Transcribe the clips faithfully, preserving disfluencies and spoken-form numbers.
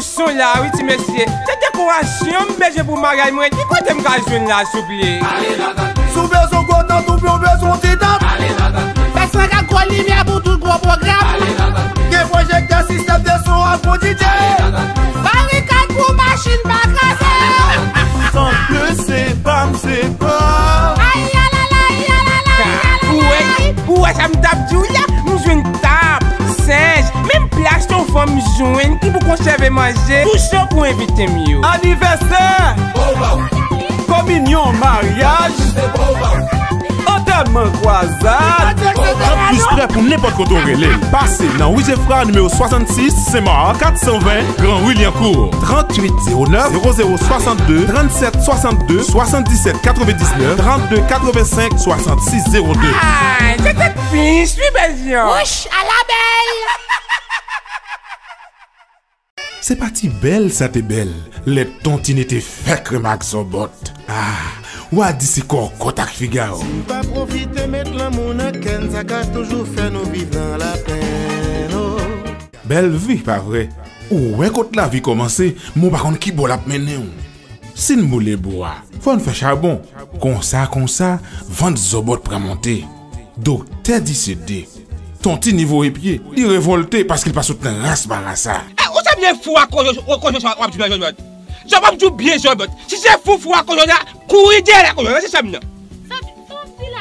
Son la wi ti mesye. Se dekorasyon m bezwen pou maryaj mwen. Ki kote m ka jwenn la souple? Si w bezwen gwo tant oubyen w bezwen yon ti tant, fè sa ak gwo limyè pou tout gwo pwogram. Gen pwojektè, sistèm de son ak bon D J. Barikad pou machin pa kraze. San ke se pa m, se pa. Ay, yalala, yalala, yalala. Ou wè, ou wè sa m t ap di w la? M jwenn tab, sèj, menm plas yon fanm jwenn ki pou konsève manje. Tou cho pou envite m yo. Anivèsè, kominyon, maryaj, antèman, kwazad. Rant plis prè pou nenpòt kote w rele l. Pase nan Wi Jefra nimewo swasannsis, Senmak, kat san ven, Gran Ri Lyankou. Tranntuit zewo nèf zewo zewo swasannde trannsèt swasannde, swasanndisenk katrevendiznèf, trannde katrevensenk, swasannsis zewo de. Ay, se tèt pis, wi, bèl jan. Wouch, ala bèl. Se pa ti bèl sa te bèl, lè Ton Tine te fè krèm ak Zòbòt. Ah, w a di se kòkòt ak figawo. Si n pa pwofite met lanmou nan kè n, sa ka toujou fè nou viv nan lapenn, oh. Bèl vi, pa vre? Ou wè kot lavi kòmanse, men w pa konn ki bò l ap mennen w. Si n boule bwa, fò n fè chabon. Konsa, konsa, vant Zòbòt pran monte. Doktè Disede, Ton Tine voye pye, li revòlte paske l pa sot nan ras marasa. E, ou sa byen fou ak kojo, kojo sa w ap di m nan Zòbòt. Zòbòt di w byen Zòbòt. Si se fou fou ak kojo sa, kouri dèyè la kojo, se sa m nan.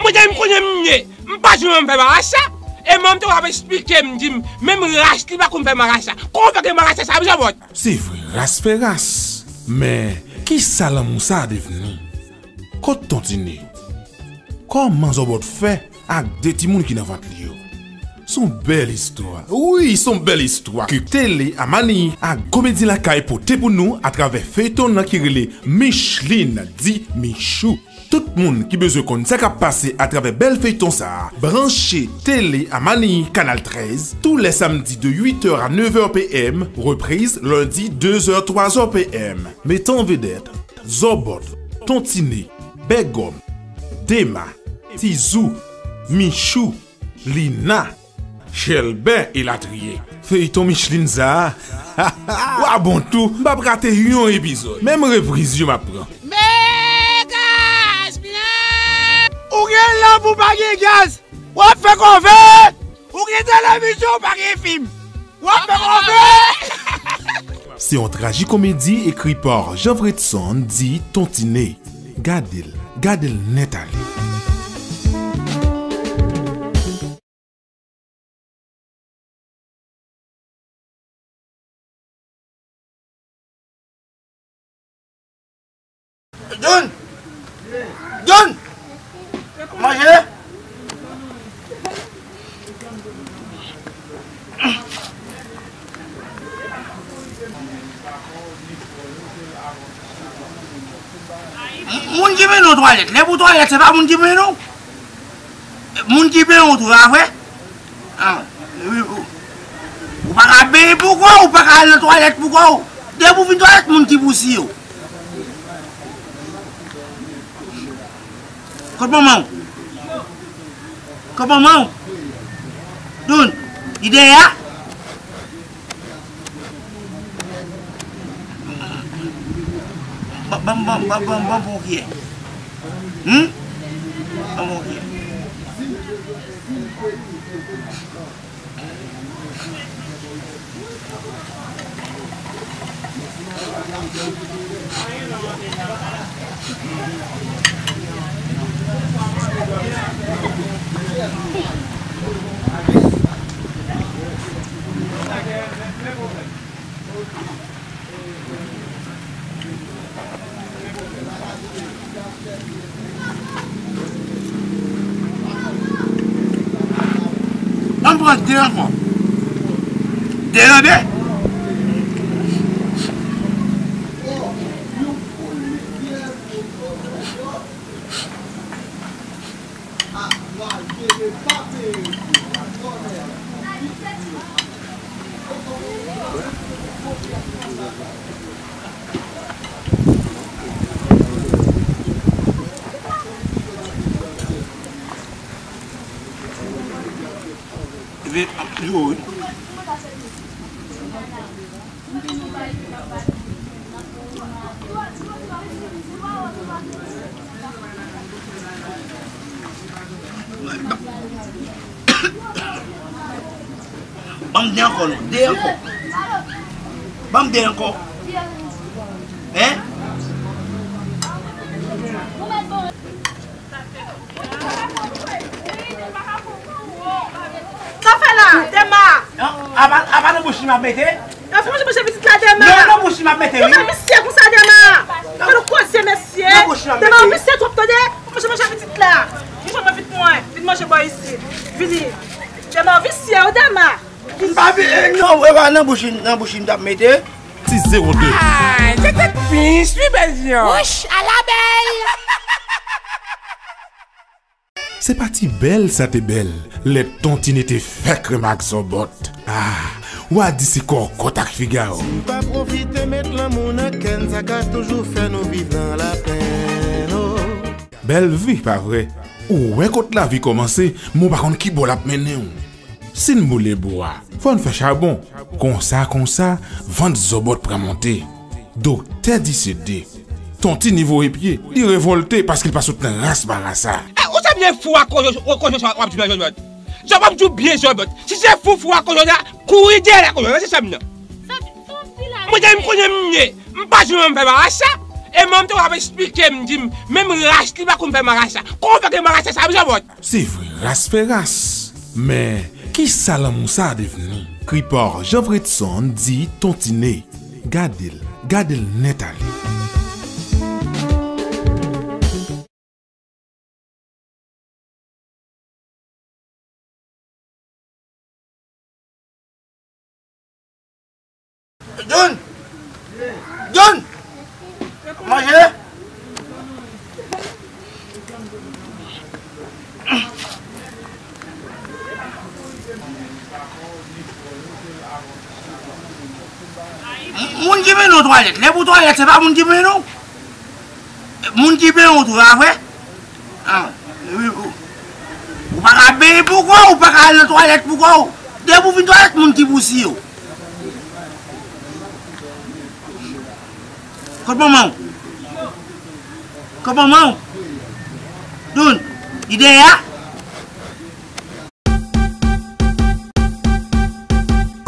Mwen, m konnen m ye. M pa janm fè marasa. E manman m te konn ap eksplike m, di m, menm ras li pa konn fè marasa. Kòman w fè gen marasa sa, Zòbòt? Se vre, ras fè ras. Men, kisa lanmou sa a devni? Kot Ton Tine? Kòman Zòbòt fè ak de timoun ki nan vant li yo? Se yon bèl istwa. Wi, se yon bèl istwa ke Tele a Manich ak Komedi Lakay pote pou nou atravè feyton nan ki rele Micheline di Michou. Tout moun ki bezwen konn sa k ap pase atravè bèl feyton sa a, branche Tele a Manich, Kanal trèz, tou lè samdi de uit è a nèf è P M, repriz lendi de zè, twa zè P M. Met an vedèt Zòbòt, Ton Tine, Bègòm, Dema, Tizou, Michou, Lina, Chèlbè elatriye. Feyton Micheline sa a, wa bon tou, m p ap rate yon epizòd. Menm repriz yo m ap pran. Men gaz, blan! Ou gen lanp ou pa gen gaz? W ap fè kòve! Ou gen televizyon, ou pa gen fim. W ap fè kòve! Se yon trajikomedi ekri pa Jean Fredson, di Ton Tine. Gade l, gade l nèt ale. John! John! Manje! Moun ki mennen w twalèt, lè pou twalèt, se pa moun ki mennen w. Moun ki benyen w tou, a vre? Ah, wi, ou, ou pa ka benyen pou kò w, ou pa ka al nan twalèt pou kò w. Depi w fin twalèt, moun ki pou siye w. Kot manman w? Kot manman w? Doun, li dèyè a? Ban, ban, ban, ban, ban, ban pou w kiyè. Hmm? Ban pou w kiyè. Ann pran de ankò. De nan de. Epi, ap pli wo, wi. Ban m de ankò, non. De ankò. Ban m de ankò. Hein? Sa fè la, Dema? Apa, apa nan bouch li m ap mete? Yo fè manje, manje pitit la, Dema. Non, nan bouch li m ap mete, wi. Yo fè misye konsa, Dema. Fè nou koze, mesye. Nan bouch li m ap mete. Dema, misye twòp, tande. Fè manje, manje pitit la. Vin jwenn mwen, vin mwen. Vin manje bò isit. Vini. Dema, visye, wi, Dema. M pa vi, eh, non, e pa nan bouch li, nan bouch li m t ap mete. Ti zewo de. Ay, se tèt pis, wi, bèl jan. Wouch, ala bèl. Se pa ti bèl sa te bèl, lè Ton Tine te fè krèm ak Zòbòt. Ah, w a di se kòkòt ak figawo. Si n pa pwofite met lanmou nan kè n, sa ka toujou fè nou viv nan lapenn, oh. Bèl vi, pa vre? Ou wè kot lavi kòmanse, men w pa konn ki bò l ap mennen w. Si n boule bwa, fò n fè chabon. Konsa, konsa, vant Zòbòt pran monte. Doktè di se de. Ton Tine voye pye, li revòlte paske l pa sot nan ras marasa. E, ou se byen fou ak kozo, kozo sa w ap di nan Zòbòt. Zòbòt di w byen Zòbòt. Si se fou, fou ak kozo la, kouri dèyè la kozo la, se sa m nan. Mwen te m konnen m ye, m pa janm fè marasa. E manman m te w ap esplike m, di m, menm ras li pa konn fè marasa. Kòman w fè gen marasa sa, Zòbòt? Se vre, ras fè ras. Men, kisa lanmou sa a devni? Kripar Jean Fredson di Ton Tine. Gade l, gade l nèt ale. John! John! Manje! Moun ki mennen w twalèt, lè pou twalèt, se pa moun ki mennen w. Moun ki benyen w tou, pa vre? Ah, wi, ou, ou pa ka benyen pou kò w, ou pa ka al nan twalèt pou kò w. Depi w fin twalèt, moun ki pousiye w. Kot manman w? Kot manman w? Doun, li dèyè a?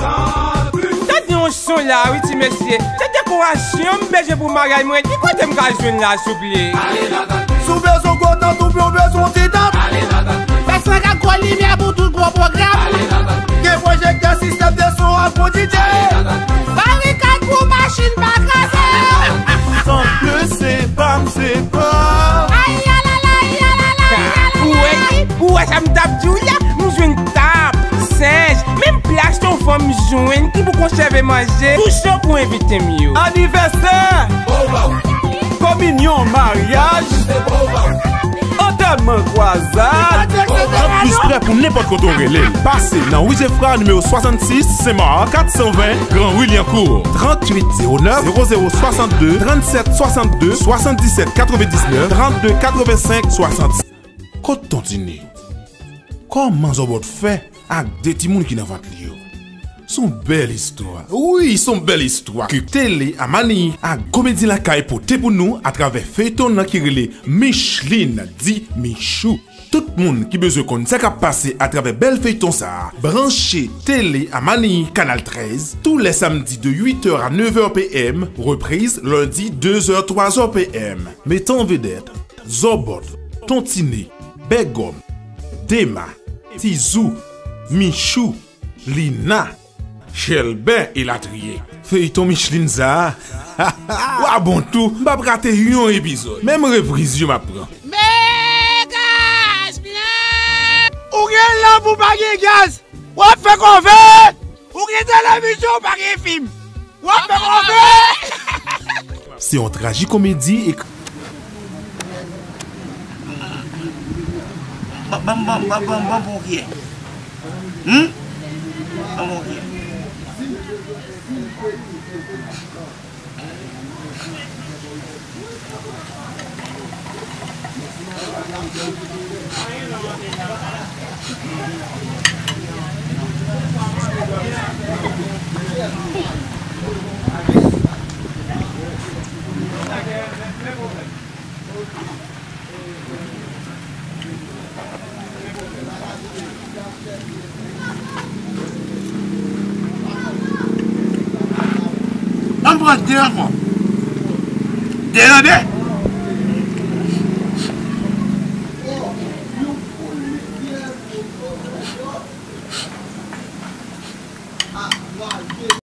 Tande yon son la wi ti mesye. Se dekorasyon m bezwen pou maryaj mwen. Ki kote m ka jwenn la souple? Si w bezwen gwo tant oubyen w bezwen yon ti tant. Fè san ak gwo limyè pou tout gwo pwogram. Gen pwojektè, sistèm de son ak bon D J. Barikad pou machin pa kraze. Sanble se pa m, se pa m. Ay, yalala, yalala, yalala. Ou wè, ou wè sa m t ap di w la? M jwenn tab, sèz, menm plas yon fanm jwenn ki pou konsève manje. Tou cho pou envite m yo. Anivèsè, kominyon, maryaj, antèman, kwazad. Rad plis prè pou nenpòt kote w rele l. Pase nan Wi Jefra nimewo swasannsis, Senmak, kat san ven, Gran Ri Lyankou. Tranntuit zewo nèf zewo zewo swasannde trannsèt swasannde, swasanndisèt katrevendiznèf trannde katrevensenk swasannsèt. Kot Ton Tine? Kòman Zòbòt fè ak de timoun ki nan vant li yo? Se yon bèl istwa. Wi, se yon bèl istwa ke Tele a Mani ak Komedi Lakay pote pou nou atravè feyton nan ki rele Micheline di Michou. Tout moun ki bezwen konn sa k ap pase atravè bèl feyton sa a, branche Tele a Mani, Kanal trèz, tou lè samdi de uit è a nèf è P M, repriz lendi de zè, twa zè P M. Met an vedèt Zòbòt, Ton Tine, Bègòm, Dema, Tizou, Michou, Lina, Chèlbè elatriye. Feyton Micheline sa a, wa bon tou, m p ap rate yon epizòd. Menm repriz yo m ap pran. Mega Splash! Ou gen lanp ou pa gen gaz, w ap fè kòve! Ou gen televizyon ou pa gen fim, w ap fè kòve! Se yon trajikomedi ekri. Ban, ban, ban, ban, ban, ban pou w kiyè. Hmm? Ban pou w kiyè. Ann pran de ankò. De nan de.